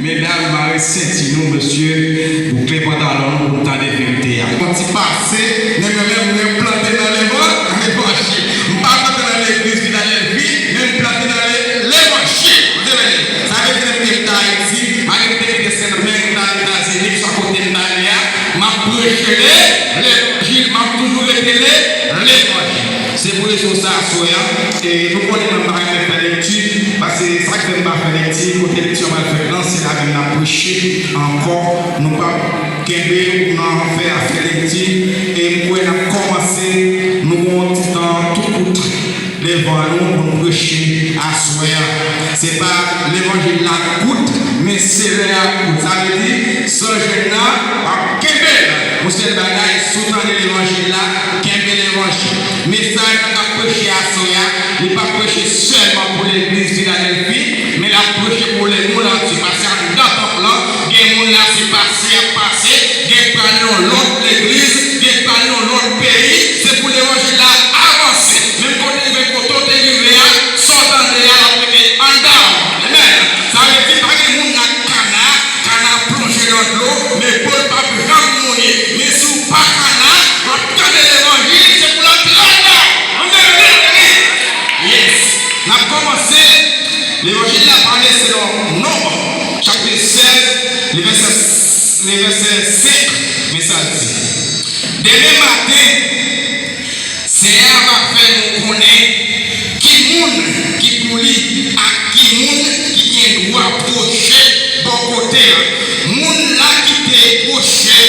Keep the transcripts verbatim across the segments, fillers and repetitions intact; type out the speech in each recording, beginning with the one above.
Medam, mare senti nou, mesye, boucle pantalon nou pou n tande verite a. Yon ti pase, men mwen menm, mwen plante nan levan-, levanjil. M pa plante nan legliz Filadèlfi, men m plante nan le-, levanjil. Ou te vle di, sa vle di, menm ke m t Ayiti, malgre m te kite Sendomeng, m t al Etazini, swa kote m t ale a, m ap preche le-, levanjil, m ap toujou rete le-, levanjil. Se pou rezon sa, aswè a, e nou konnen mwen pa renmen fè lekti, paske sa k fè m pa fè lekti, kote lekti an pral fèt lan, se la menm n ap preche ankò. Nou p ap kenbe nan fè afè lekti, e m kwè n ap kòmanse, nou gen yon ti tan tou kout devan nou pou n preche aswè a. Se pa levanjil la kout, men se lè a kout. Sa vle di, san jèn nan, w ap kenbe l. Yon sèl bagay, si w tande levanjil la, kenbe levanjil. Mesaj la k ap preche aswè a, li p ap preche sèlman pou legliz Filadèlfi, men l ap preche pou lemonn antye. Paske anndan tanp lan, gen moun la se pase y ap pase, gen k pral nan yon lòt legliz, gen k pral nan yon lòt peyi, se pou levanjil la avanse. Menm kote l rive, kote w te rive a, sa w tande a, l ap rete anndan w. Amen. Sa vle di, pa gen moun nan kana, kana plonje nan dlo, men po l p ap janm mouye. Men si w pa kana, w ap tande levanjil, se pou l antre anndan w. Antre anndan w. Yes. N ap kòmanse. Levanjil la pale selon Nonb, chapit sèz, le vèsè, le vèsè senk, men sa l di. Demen maten, Senyè a va fè nou konnen ki moun ki pou li ak ki moun ki gen dwa pwoche bò kote l. Moun la ki te pwoche,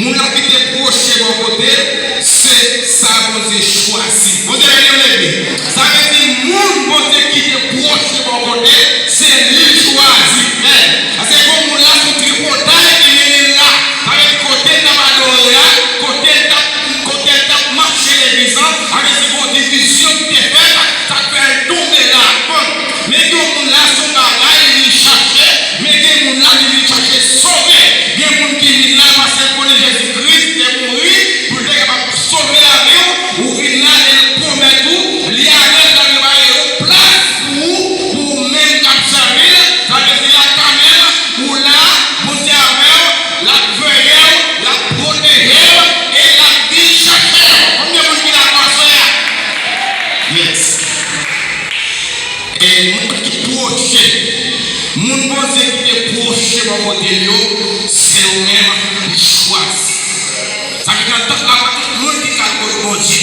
moun la ki te pwoche bò kote l, se sa Bondye chwazi. Bondye beni w, leve. Sa vle di moun Bondye ki te pwoche bò kote l, se li l chwazi. Amen. Paske gon moun la sou tripotay ki mennen l la. Sa vle di kote l t ap adore a, kote l t ap, kote l t ap mache legliz lan, sa vle di gon divizyon ki te fèt, sa k fè l tonbe la. Bon, men gen moun la se yon bagay li vin chache, men gen moun la li vin chache sove. Gen moun ki vin la paske l konnen Jezi Kris te mouri pou l te kapab sove lavi w. Ou vin la, e l pwomèt ou, li avè l, l ap prepare yon plas pou ou, pou ou menm k ap sèvi l. Sa vle di l ak kamèl, ou la, Bondye avè w, l ap veye w, l ap pwoteje w, e l ap vin chache w. Konbyen moun ki dakò aswè a? Yes. E moun ki pwoche, moun Bondye ki te pwoche bò kote l yo, se yo menm li chwazi. Sa vle di anndan la, pa tout moun ki ka al kot Bondye.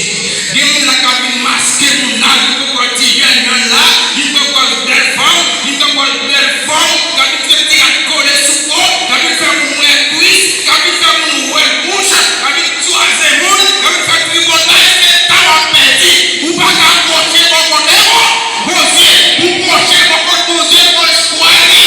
Gen moun la k ap vin maske moun la, vin pran ti jèn jèn la, vin pran bèl fanm, vin pran bèl fanm, k ap vin fè ti rad kole sou po, k ap vin fè moun wè kwis, k ap vin fè moun wè bouch, k ap vin kwaze moun, k ap vin fè tripotay, se tan w ap pèdi. Ou pa ka pwoche bò kote Bondye. Pou pwoche bò kote Bondye, fò l chwazi.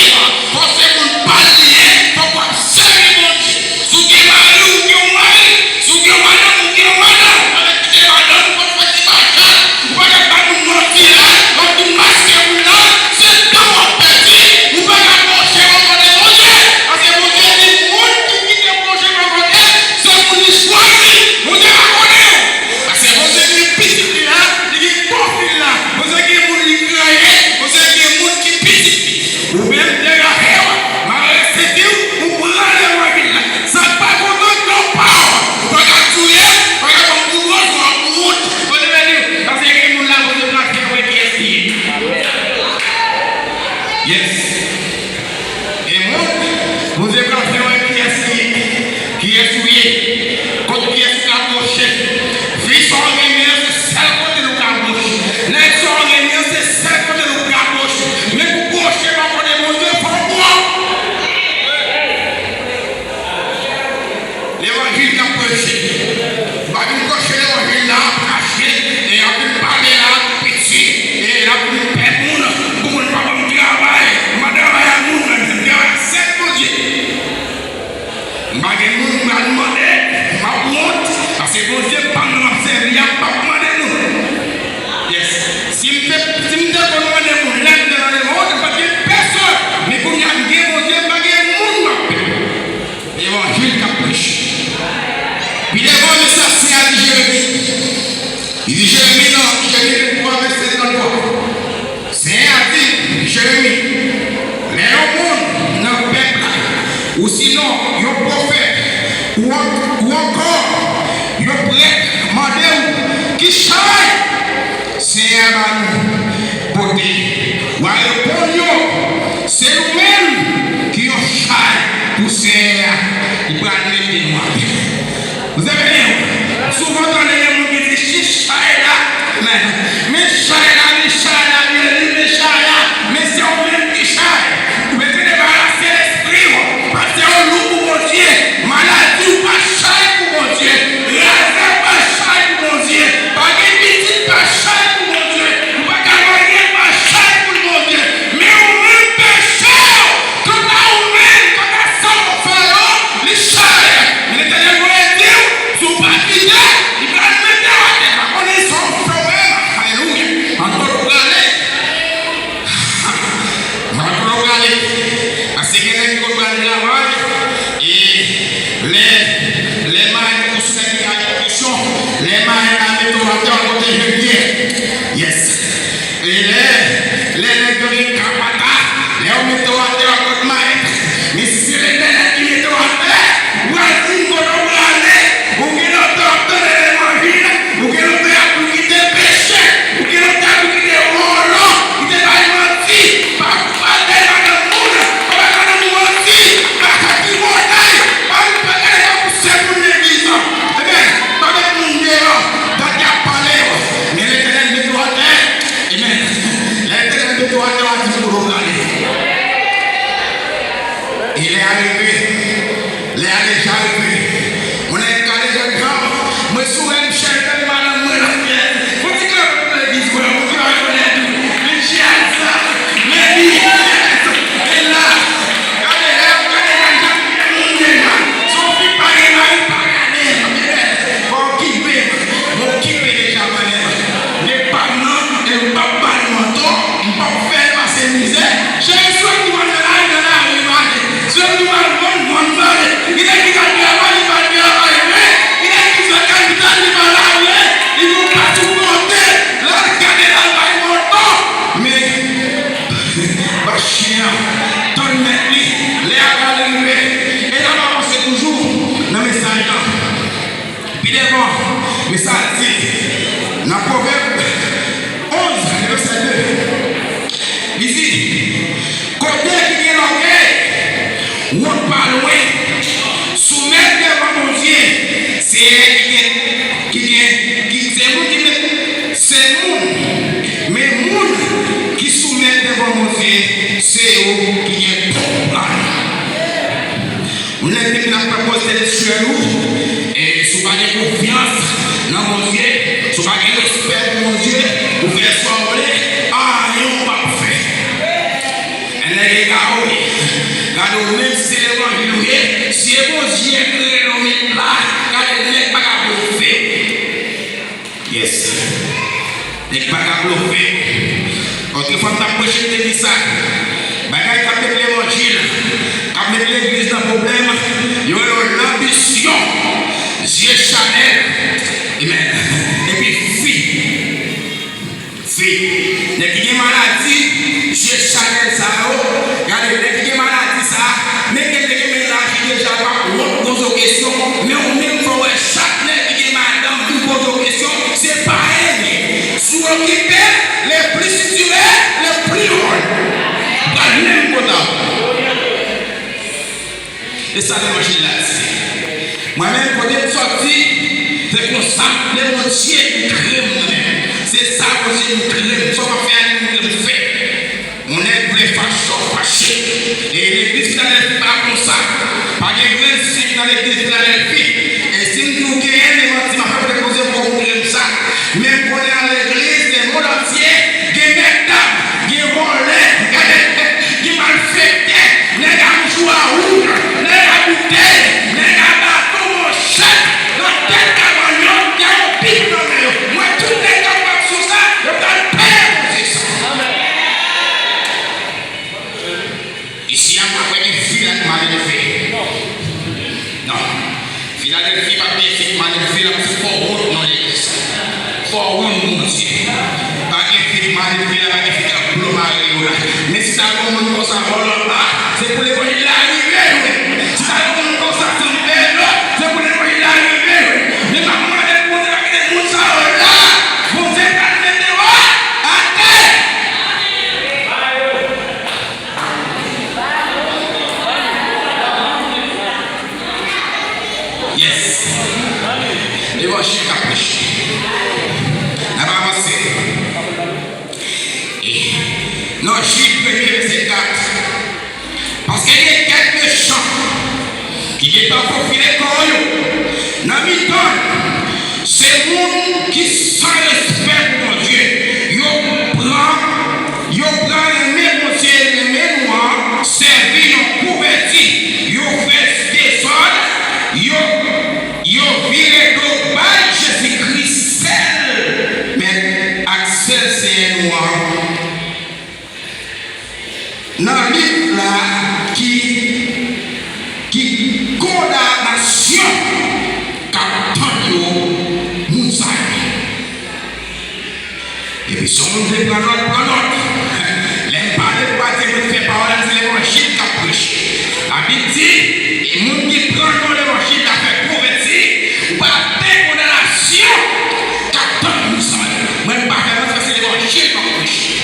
Fò se moun pa l li ye, fò w ap sèvi Bondye. Si w gen mari, ou gen yon mari. Si w gen yon madanm, ou gen yon madanm. Ou pa ka kite madanm ou konn fè ti bachal. Ou pa ka bay moun manti la, w ap vin maske moun nan. Se tan w ap pèdi. Ou pa ka pwoche bò kote Bondye. Paske Bondye di moun ki kite pwoche bò kote, se moun li chwazi. Bondye pa konnen w. Paske Bondye gen pitit li la, li gen bòf li la. Bondye gen moun li kreye, Bondye gen moun ki pitit li. Ou menm, degaje w, mare senti w, ou pran levanjil la. Sa pa kontan nan pa w. Ou pa ka touye, ou pa ka pran gwo bòz, w ap wont. Bondye beni w. Paske gen moun la, Bondye pral fè wè kiyès li ye. Yes. E moun, Bondye pral fè wè kiyès li ye. Kiyès ou ye. Kot kiyès ou ka pwoche. Fi sa w renmen an, se sèl kote l ou ka pwoche. Nèg sa w renmen an, se sèl kote l ou ka pwoche. Men pou pwoche bò kote Bondye, fò w pwòp. Levanjil k ap preche. Ou pa vin preche levanjil la ap kache, e ap vin pale la ap piti, e ap vin pè moun, pou moun pa ban m travay. M pa travay ak moun, m travay ak sèl Bondye. M pa gen moun m pral mande, m ap wont, paske Bondye pa m nan m ap sèvi a, m p ap mande moun. Yes. Si m te, si m te konn mande moun, lè m te nan lemonn, m pa t gen pèsonn. Men kounye a m gen Bondye, m pa gen moun m ap pè. Levanjil k ap preche. Pi devan, mesaj Senyè a di Jeremi. Li di Jeremi nan Jeremi venntwa, vèsè trannntwa. Senyè a di Jeremi, lè yon moun nan pè Ou sinon, yon pwofèt, ou an-, ou ankò yon prèt mande w, ki chay Senyè a ba nou pote? W a reponn yo, se nou menm ki yon chay pou Senyè a, li pral mete nou anpil. Ou te vini, souvan tande gen moun ki di, "Ki chay la, men, men chay la, men chay la, men li, men chay la, men se ou menm ki chay." Ou bezwen debarase lespri w, paske ou lou pou Bondye. Maladi w pa chay pou Bondye. Razè pa chay pou Bondye. Pa gen pitit pa chay pou Bondye. Ou pa ka marye pa chay pou Bondye. Men ou menm peche w, kanta ou menm, kanta sa w fè yo, li chay. Men Letènèl Bondye di w, si w pa kite, li pral mete w atè. Pa konnen sa w fè w menm. Alelouya. Ann kote w prale. Ann kote w prale. Paske gen nèg ki konn pral travay, e lè, lè mayèt ou sou nèg ki a kesyon, lè mayèt la mete w atè, w kote je l ye. Yes. E lè, lè nèg yo gen kapata, lè yo mete w atè, w ap kot mayèt. Men si se Letènèl ki mete w atè, ou pral vin kote w prale. Ou gen lòt w ap tande levanjil, ou gen lòt w ap kite peche, ou gen lòt w ap kite vòlò, kite bay manti, pa, pa tande madanm moun, pa bay madanm moun manti, pa tripotay, pa, pa gade pa pouse moun legliz lan. Amen. Pa met moun deyò, dat y ap pale yo. Men Letènèl mete w atè. Amen. Lè Letènèl mete w atè, w a di pou w prale. E lè a rive, lè a deja rive. Mwen nèg ka deja granm, mwen sou wè m chèlbè madanm mwen la. Fò ti kanpe pou legliz mwen, pou yo rekonèt ou. Men Jezi, men li, men la. Gade, lè yo gade nan jan ki gen moun deja. Si yon fi pa gen mari, pa gade m. Fò okipe m. Mwen okipe deja mwen menm. Men pa m nan, e m p ap ba l manto, m p ap fè l pase mizè. Cheri, si w ap di w al nan lari, nan lari, m ale. Si w ap di w al vann, vann, m ale. Gen nèg ki ka travay, li pa travay vre. Gen nèg ki fè kapital, li pa la vre. Li gon pa sou kote. L al gade, l al bay manto. Men, ba chen an, tann mèt li. Lè a pral rive. E n ap avanse toujou nan mesaj lan. Pi devan, men sa l di nan Pwovèb onz, vèsè de. Li di, kote ki gen lògèy, wont pa lwen. Soumèt devan Bondye, se ki gen, ki gen, ki, se moun ki met, se moun. Men moun ki soumèt devan Bondye, se yo ki gen bon plan. Yon nèg ki vin ap fè poz entèlektyèl ou, e si w pa gen konfyans nan Bondye, si w pa gen respè pou Bondye, ou fè sa w vle, anyen w p ap fè. Yon nèg egare w ye. Gade w menm si se levanjil ou ye, si e Bondye k rele w met la, gade nèg pa ka blofe w. Yes. Nèg pa ka blofe. Otrefwa m t ap preche m te di sa. Bagay k ap met levanjil, k ap met legliz nan pwoblèm, yo rele w lanbisyon, zye chanèl. Amen. Epi fi. Fi. Nèg ki gen maladi zye chanèl sa yo, gade nèg ki gen maladi sa, men gen nèg ki gen laj li deja, l p ap wont poze w kesyon, men ou menm fò w wè chak nèg ki gen madanm vin poze w kesyon, se payen li ye. Si w okipe l, le pli sitirè, le pli wòl. Pral menm kota. E sa levanjil la di. Mwen menm, kote m sòti, se konsa Bondye montre m mwen menm. Se sa Bondye montre m. Sa w pa fè a, li montre m fè. Yon nèg vle fache w fache. E legliz Filadèlfi pa konsa. Pa gen grenn sik nan legliz Filadèlfi. E si m di w genyen, men manti m ap fè, poutèt Bondye poko montre m sa. Men m konnen an legliz lemond antye, gen mètdam, gen vòlè, gen malfektè, nèg a mouchwa wouj, nèg a boutèy, nèg a baton, manchèt, nan tèt kabann yo, y a yon bib nan men yo. M wè tout nèg k ap aksyon sa, yo pral peye pou sa. Isi a, m pa kwè gen fi la k mal elve. Non. Filadèlfi p ap gen fi k mal elve, l ap di fò wont non legliz. Fò wont Bondye. Pa gen fi k mal elve la, pa gen fi k ap blo mari yo la. Men si ta gen yon moun konsa vòlò la, se pou levanjil la rive nou menm. Ki gentan fofile kò yo nan mitan se moun ki san respè pou Bondye. Yo pran, yo pran renmen Bondye renmen nou an sèvi yon kouvèti. Yo fè dezòd, yo, yo vire do bay Jezikri sèl Mèt ak sèl Senyè nou an. Nan liv la ki, ki kondanasyon k ap tann yo, moun sa yo. Epi si yon moun vle pran nòt, pran nòt. Lè m pale, m pa di mwen fè pawòl la, se levanjil k ap preche. Labib di, e moun ki pran non levanjil la fè konvèti, ou pa gen kondanasyon k ap tann moun sa yo. Mwen m pa fè mwen fè se levanjil m ap preche.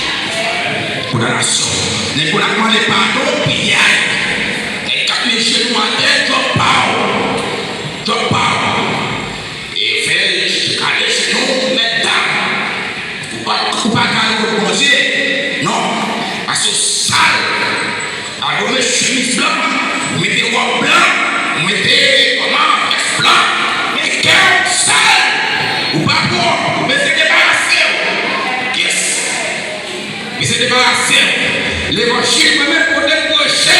Kondanasyon. Nèg yo ap mande padon, piyay. Nèg k ap met jenou atè, djòb pa w. Djòb pa w. E fè kale jenou, mèt dam. Ou pa, ou pa ka ale kot Bondye. Non. Paske w sal. Alò, w met chemiz blan, ou mete wòb blan, ou mete, kòman, vès blan, men kè w sal. Ou pa pwòp, ou bezwen debarase w. Yes. Bezwen debarase w. Levanjil mwen menm kote m preche,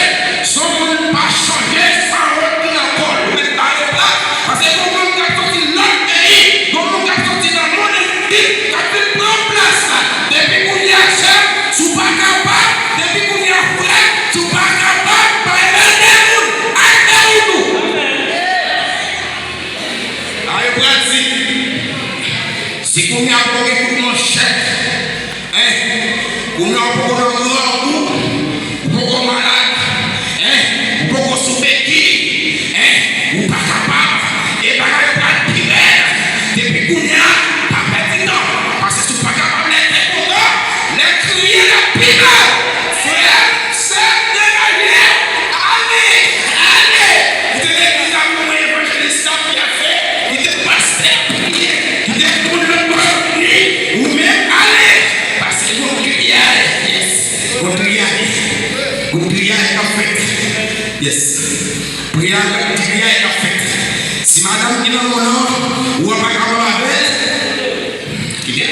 si yon moun pa chanje, san wont ki nan kò l, ou mèt bare plat. Paske gon moun k ap soti lòt peyi, gon moun k ap soti nan mond envizib, k ap vin pran plas la. Depi kounye a, chèf, si w pa kapab, depi kounye a, frè, si w pa kapab, bay men de moun, al fè wout ou. A, yo pral di, si kounye a poko gen kout manchèt, en, kounye a w poko nan grangou, ou poko malad, en, ou poko sou beki, en, ou pa kapab, e bagay yo pral pi rèd. Depi kounye a, pa pèdi tan, paske si w pa kapab lè te kontan, lè kriye l ap pi bèl. Frè m, sè m, degaje w, ale, ale. Kite legliz la pou mwen, evanjelis la, pye a fè, kite pastè a priye, kite moun nan pran pri, ou menm ale. Paske gon triyay, yes. Gon triyay. Gon triyay k ap fèt. Yes. Triyay, triyay k ap fèt. Si madanm ki nan mòn nan, ou pa kapab avè l, kite l.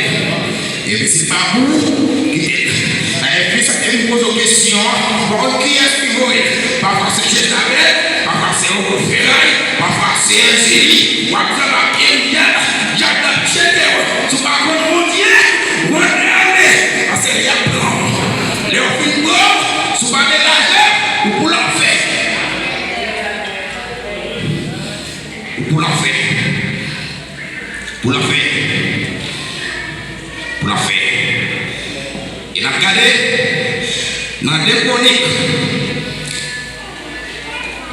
Epi si l pa pou ou, kite l. Dayè, fi sa te vin poze w kesyon an, ou pa konn kiyès ki voye l. Pafwa se Jezabèl, pafwa se Onklè Feray, pafwa se Èzili, w ap pran papye dyab, dyab la ap jete w. Si w pa konn Bondye, ou antre ale, paske y ap pran w. Lè yo fin pran w, si w pa degaje w, ou pou lanfè. Ou pou lanfè. Pou lanfè. Pou lanfè. E n ap gade nan de Kwonik.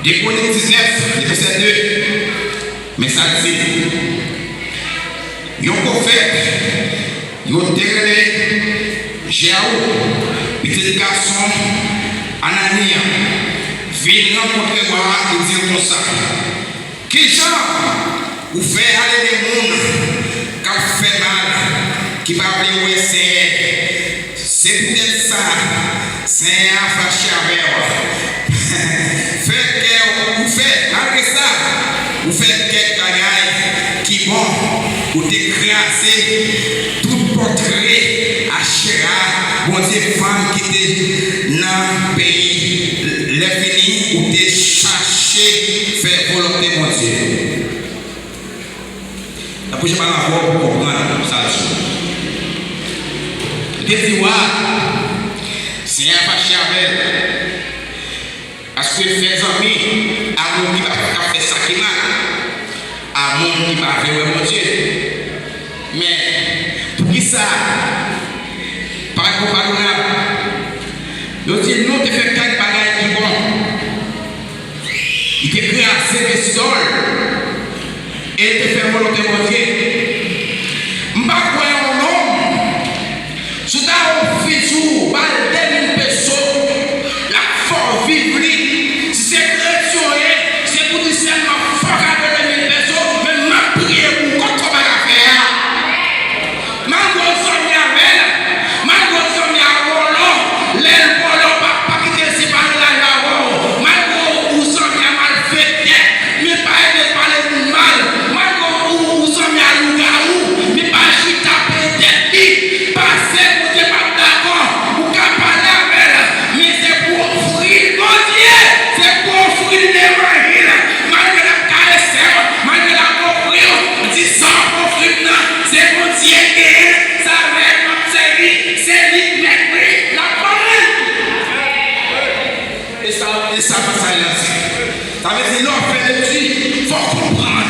De Kwonik diznèf, vèsè de. Men sa l di. Yon pwofèt, yo te rele Jèw, pitit gason Anani an, vin rankontre wa a, li di l konsa. Kijan ou fè ale de moun k ap fè mal, ki pa vle wè Senyè? Se poutèt sa, Senyè a fache avè w. Fè kè ou fè, malgre sa, ou fè kèk bagay ki bon, ou te kraze tout pòtre Achera, bondye fanm ki te nan peyi. Lè fini, ou te chache fè volonte Bondye. Tankou jan m pale avè w pou w konprann sa l di. Li te di wa a, Senyè a fache avè l. Paske l fè zanmi a moun ki pa, k ap fè sa ki mal, a moun ki pa vle wè Bondye. Men, poukisa pa, pa padonab? Yo di, nou te fè kèk bagay ki bon. Li te kraze vye zidòl e li te fè volonte Bondye. M pa kwè yon nonm, si w ta ofri sou ba l de mil peso, l ap fè w viv li. Si se kretyen w ye, se pou di sèlman fò w ka ba l de mil peso, men m ap priye pou w kont sa w pa ka fè a. Malgre w zanmi avè l, malgre w zanmi a vòlò, lè l vòlò, pa, pa kite l separe l al avè w. Malgre w zanmi a malfektè, Sa vle di, lè w ap fè etid, fò w konprann.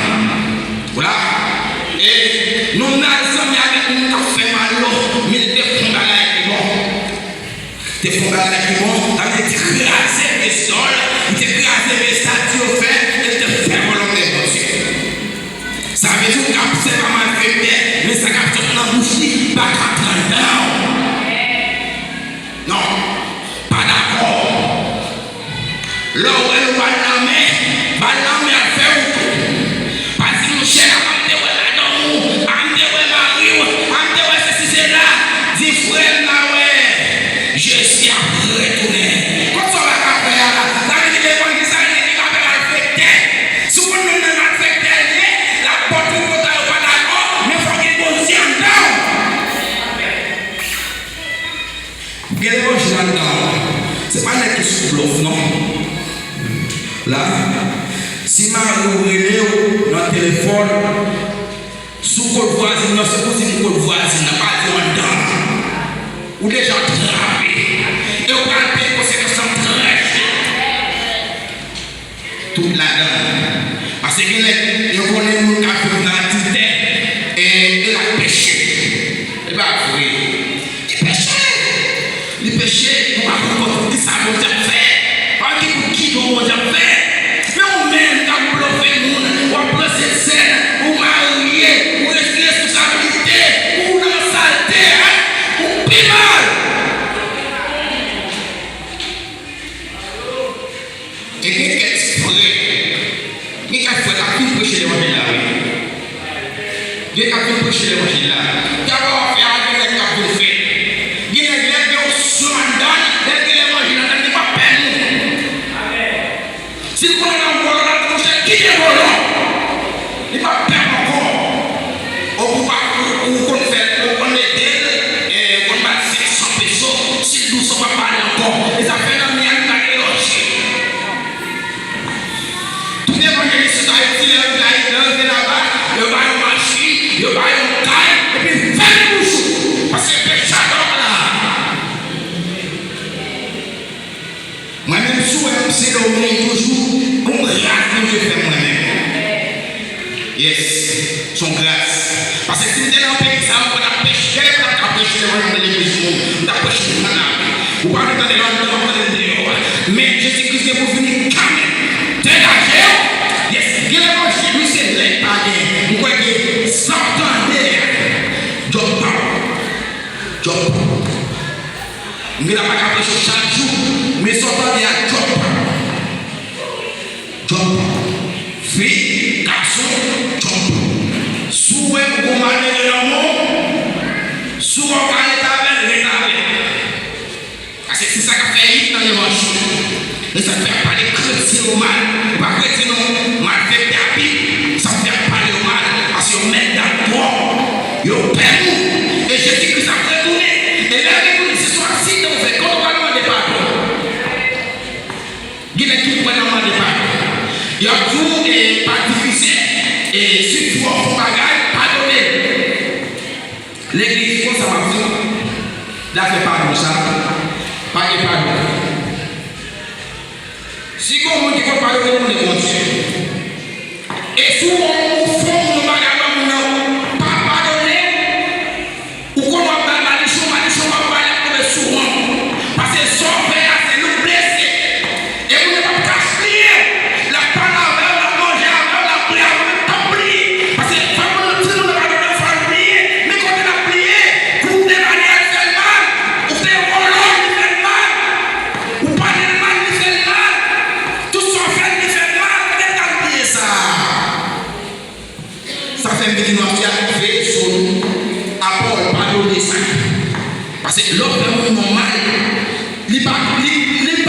Ou la? E nou mal zanmi avèk moun k ap fè mal yo, men l te fè yon bagay ki bon. Te fè yon bagay ki bon, sa vle di, li te kraze vye syèl, li te kraze vye estati yo fè, e li te fè volonte Bondye. Sa vle di, ou ka obsève malfektè, men sa k ap sot nan bouch li pa ka antre anndan w. Non, pa dakò. Lè w wè yo ba l lanmen, ba l lanmen al fè wout ou. Pa di, monchè, a m te wè madanm ou, a m te wè mari w, a m te wè sesi sela. Di, frè m, la wè, Jezi ap retounen. Kot sa w pa ka fè a la? Sa vle di levanjil sa, nèg ki pa fè malfektè. Si w konn menm nan malfektè l ye, l ap pote w kòb la, yo pa dakò, men fò w gen Bondye anndan w. Gen levanjil anndan w. Se pa nèg ki sou blòf, non. La, si mari w rele w nan telefòn, sou kont vwazin nan, se pou di m kont vwazin nan, pa di w anndan. Ou deja trape. E w pral peye konsekans lan trè chè. Tout ladan l. Paske gen lè, yo konnen moun k ap viv nan adiltè, e, e l ap peche. E pa vre. Li peche. Li peche, nou pa konn kisa Bondye ap fè. Pa gen moun ki don Bondye ap fè. Men ou menm k ap blofe moun, w ap lanse sèn, ou marye, ou res-, responsabilite, ou nan salte, hein? Ou pi mal. E gen kèk frè, gen kèk frè k ap vin preche levanjil la, wi. Gen k ap vin preche levanjil la. Gade w ap fè a, gen nèg k ap vin fè. Gen nèg lè gen onksyon anndan l, lè gen levanjil anndan l, li pa pè moun. Si l konnen nan vòlò, l ap di, monchè, kite vòlò. Li pa pè ankò. Ou, ou pa, ou, ou konn fè, ou konn ede l, e, ou konn ba l senk san peso, si l douz, ou pa pale ankò. E sa fè nan mi a, li pa gen lòje. Tout evanjelis yo, sa yo di, lè yo vin, lè yo vin laba, yo ba yo machin, yo ba yo kay, epi fèmen bouch ou, paske peche a la. Mwen menm, si w wè m se Dominiken toujou, yon gras Bondye fè mwen menm. Yes, se yon gras. Paske si m te nan peyi sa, mwen t ap peche, mwen t ap ka preche levanjil nan legliz moun, mwen t ap preche moun nan lari. Ou pa vle tande l anndan, w ap tande l deyò a. Men Jezi Kris gen pou vini kanmenm. Degaje w. Yes, gen levanjil, wi, se lè pa gen. Mwen kwè ke sa w tande a, djòb pa w. Djòb pa w. M gen la pa ka preche chak jou, men sa w tande a djòb pa w. Djòb pa w. Fi, gason, djòb pa w. Si w wè ou gon malere nan men w, si w wè w ka rete avè l, rete avè l. Paske se sa k ap fè it nan levanjil. E sa k fè y ap pale kretyen yo mal. E pa kretyen non, malfektè a pi. Sa k fè y ap pale yo mal, paske yo mèt dat twòp. Yo pè nou. E Jezi Kris ap retounen. E lè l retounen, se swa aksidan w fè, kòman w pral mande padon? Gen nèg ki kwè nan mande padon. Y ap di w, e, pa difize, e, si frè w fè yon bagay, padone l. Legliz, konsa m ap di w, zafè padon sa, pa gen padon. Si gon moun ki konn padone, moun nan Bondye. E si w wè yon fanm, yon bagay nan moun nan, pa padone, ou konn w ap bay madichon, madichon w ap bay ap tonbe sou ou. Paske sa w fè a, se nou k blese. E moun yo p ap ka bliye. L ap pale avè w, l ap manje avè w, l ap bwè avè w, men l p ap bliye. Paske fòk moun nan, timoun nan pa tande w, fò l bliye. Men kote l ap bliye, kou w te ba li a, li fè l mal. Ou te vòlò, li fè l mal. Ou pale l mal, li fè l mal. Tout sa w fè l, li fè l mal. Kote l t al bliye sa? Sa fè m vin di nou, ap fè veye sou nou. Apòl, padone sa. Paske lè w fè moun nan mal, li pa, li, li